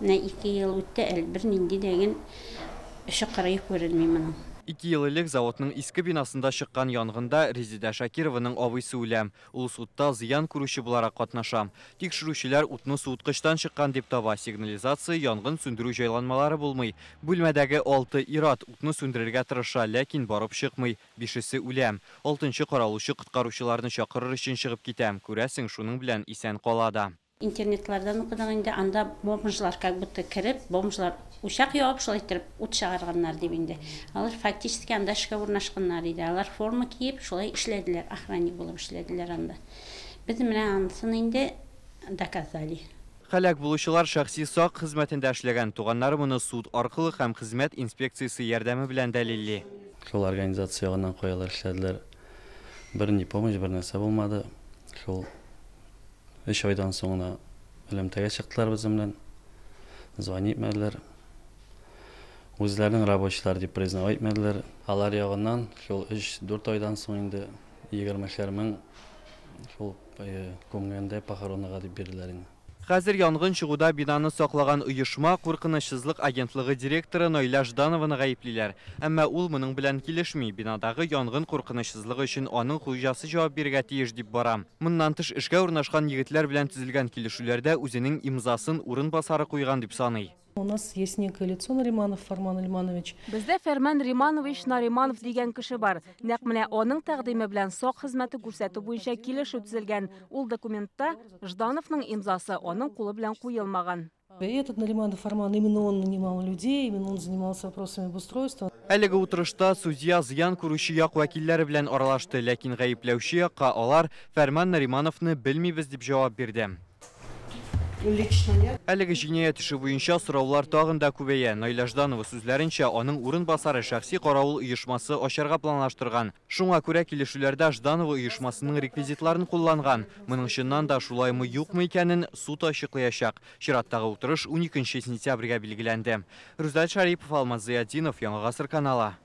Менә 2 ел үтте, әле бернинди дә очы кырые күренми моның. 2 ел элек заводның иске бинасында чыккан янгында Резеда Шакированың абыйсы үлә. Ул судта зыян күрүче буларак катнаша. Тикшерүчеләр утны суыткычтан чыккан дип таба. Сигнализация, янгын сүндерү җайланмалары булмый. Бүлмәдәге 6 ир-ат утны сүндерергә тырыша, ләкин барып чыкмый. Бишесе үлә. Алтынчы каравылчы коткаручыларны чакырыр өчен чыгып китә. Күрәсең, шуның белән исән кала да. Интернетлардан укыдык инде, анда бомжлар как будто кереп, бомжлар учак ягып, шулай иттереп ут чыгарганнар дип инде. Алар фактически анда эшкә урнашканнар иде. Алар форма киеп, шулай эшләделәр, охранник булып эшләделәр анда. Без менә анысын инде доказали. Һәлак булучылар шәхси сак хезмәтендә эшләгән. Туганнары моны суд аркылы һәм хезмәт инспекциясе ярдәме белән дәлилли. Шул организация ягыннан каялар эшләделәр. Бер ни помощь, бер нәрсә булмады. Шул 3 айдан соң гына элемтәгә чыктылар безнең белән. Звонить итмәделәр. Үзләренең рабочийлар дип признавать итмәделәр. Алар ягыннан шул 3-4 айдан соң инде 20 мең шул күмгәндә похоронага дип бирделәр инде. Хәзер янгын чыгуда бинаны саклаган оешма куркынычсызлык агентлыгы директоры Наиля Жданованы гаеплиләр. Әмма ул моның белән килешми. Бинадагы янгын куркынычсызлыгы өчен аның хуҗасы җавап бирергә тиеш дип бара. Моннан тыш, эшкә урнашкан егетләр белән төзелгән килешүләрдә үзенең имзасын урынбасары куйган дип саный. У нас есть некое лицо Нариманов Фарман Ильманович. Бездә Фәрман Риманович Нариманов дигән кеше бар. Нәкъ менә аның тәкъдиме белән сак хезмәте күрсәтү буенча килешү төзелгән. Ул документта Ждановның имзасы аның кулы белән куелмаган. И этот Нариманов Фарман, именно он нанимал людей, именно он занимался вопросами обустройства. Әлеге утырышта судья зыян күрүче як вәкилләре белән аралашты, ләкин гаепләүче якка алар Фәрман Наримановны белмибез дип җавап бирде. Лично нет. Әлеге җинаять эше буенча сораулар тагын да күбәя. Наиля Жданова сүзләренчә, аның урынбасары шәхси каравыл оешмасы ачарга планлаштырган. Шуңа күрә килешүләрдә Жданова оешмасының реквизитларын кулланган. Моның чыннан да шулаймы, юкмы икәнен суд ачыклаячак. Чираттагы утырыш 12 сентябрьгә билгеләнде. Рүзәл Шарипов, Алмаз Зыятдинов, Яңа Гасыр каналы.